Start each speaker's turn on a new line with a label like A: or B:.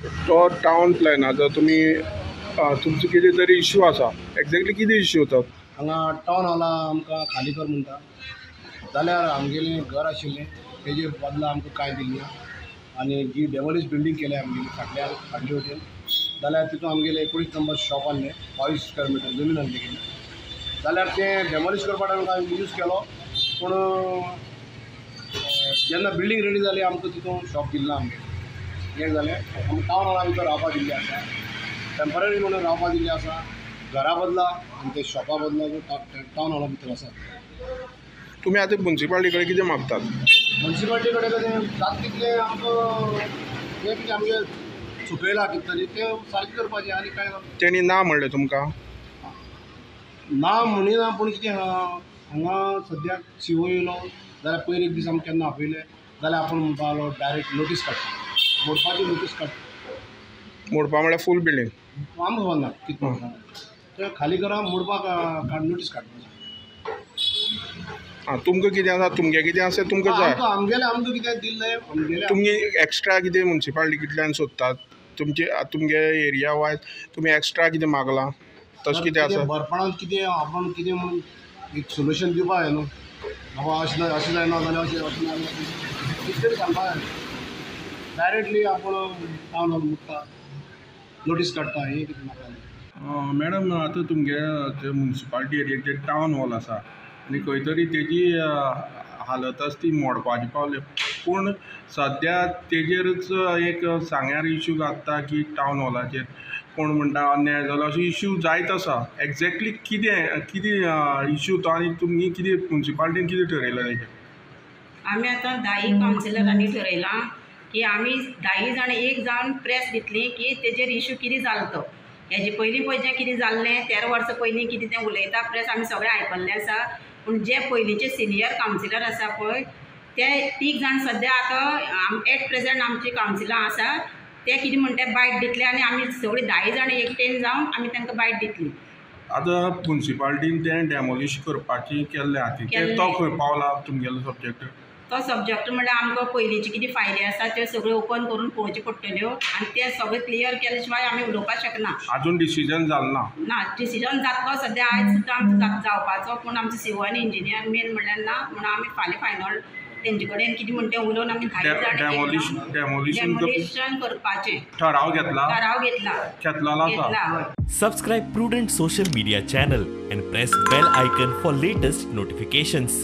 A: तो town plan आतां तुमी तुमचो कितें तरी इश्यू आसा, एक्झॅक्टली कितें इश्यू तो?
B: हांगा टावन हॉला आमकां खाली कर म्हणटा जाल्यार आमगेलें घर आशिल्लें तेजे बदला आमकां कांय दिलें ना आनी जी डेमोलिश बिल्डींग केल्या आमगेली फाटल्या फाटले वटेन जाल्यार तितून आमगेलें 19 नंबर शॉप आहलें, 22 स्क्वेअर मिटर जमीन आहली तेगेली. जाल्यार तें डेमोलिश करपा टायमार हांवें यूज केलो, पूण जेन्ना बिल्डींग रेडी जाली आमकां तितून शॉप दिलें ना आमगेलें. एक जालें आमकां टावन हॉला भितर रावपा दिल्लें आसा, टेंपररी म्हणून रावपा दिल्लें आसा, घरा बदला आनी ते शॉपा बदला टावन हॉला भितर आसा.
A: तुमी आतां मुन्सिपाल्टी कडेन कितें मागतात?
B: मुन्सिपाल्टी कडेन कशें जाता तितलें आमकां हें कितें आमगें चुकयलां कितें तरी तें सारकें करपाचें आनी कांय ना.
A: तेणी ना म्हणलें तुमकां?
B: ना म्हणिना, पूण कितें आहा हांगा सद्याक सीओ येयलो जाल्यार पयर एक दीस आमकां केन्ना आपयलें जाल्यार आपूण म्हणपा लागलो डायरेक्ट नोटीस काडटा, मोडपाची नोटीस काडटा.
A: मोडपा म्हळ्यार फूल बिल्डींग?
B: आमकां खबर ना कितें मोडपा, तें खाली करा मोडपाक नोटीस काडटा.
A: आं, तुमकां कितें आसा, तुमगें कितें आसा तुमकां जाय?
B: आमगेलें आमकां कितें दिल्लें आमगेलें.
A: तुमी एक्स्ट्रा कितें मुन्सिपाल्टींतल्यान सोदतात? तुमचे तुमगे एरिया वायज तुमी एक्स्ट्रा कितें मागलां तशें कितें आसा?
B: बरपणान कितें आपूण कितें म्हणून एक सोल्युशन दिवपा जाय न्हू, बाबा अशें अशें जायना जाल्यार अशें अशें ना जाल्यार कितें तरी सांगपा जाय. डायरेक्टली आपूण टावन हॉल मुट्टा नोटीस काडटा हें कितें नाका.
A: मॅडम, आतां तुमगे मुन्सिपाल्टी एरियेक टावन हॉल आसा आनी खंय तरी तेजी हालत आसा ती मोडपाची पावल्या, पूण सद्या तेजेरच एक सांग्यार इश्यू घालता की टावन हॉलाचेर कोण म्हणटा अन्याय जालो, अशें इश्यू जायत आसा. एक्झॅक्टली कितें कितें इश्यू तो आनी तुमी कितें मुन्सिपाल्टीन कितें ठरयलां तेजेर?
C: आमी आतां 10 कावन्सिलरांनी ठरयलां की आमी 10 जाण एक जावन प्रेस दितली की तेजेर इश्यू कितें जालो तो. हेजे पयलीं पळय जें कितें जाल्लें 13 वर्सां पयलीं कितें तें उलयता प्रेस आमी सगळें आयकल्लें आसा. पूण जे पयलींचे सिनियर कावन्सिलर आसा पळय ते 3 जाण सद्या आतां एट प्रेजेंट आमची कावन्सिलां आसा, ते कितें म्हणटा बायट दितले आनी आमी सगळीं 10 जाण एकटेन जावन आमी तांकां बायट दितली.
A: आतां मुन्सिपाल्टीन तें डेमोलिश करपाची केल्लें आहा, तो खंय पावला तुमगेलो सब्जेक्ट?
C: तो सब्जेक्ट म्हणल्यार आमकां पयलींची कितें फायली आसा त्यो सगळ्यो ओपन करून पळोवच्यो पडटल्यो आनी ते सगळें क्लियर केले शिवाय आमी उलोवपाक शकना.
A: आजून डिसिजन जालें ना?
C: ना, डिसिजन जातलो सद्या आयज सुद्दां आमचो जावपाचो, पूण आमचो सीओ आनी इंजिनियर मेन म्हणल्यार ना, म्हणून आमी फाल्यां फायनल तेंचे कडेन कितें म्हणटा तें उलोवन आमी 10 जाण डेमोलिशन करपाचें
A: ठराव घेतला.
C: ठराव घेतला.
A: घेतला.
D: Subscribe Prudent social media channel and press bell icon for latest notifications.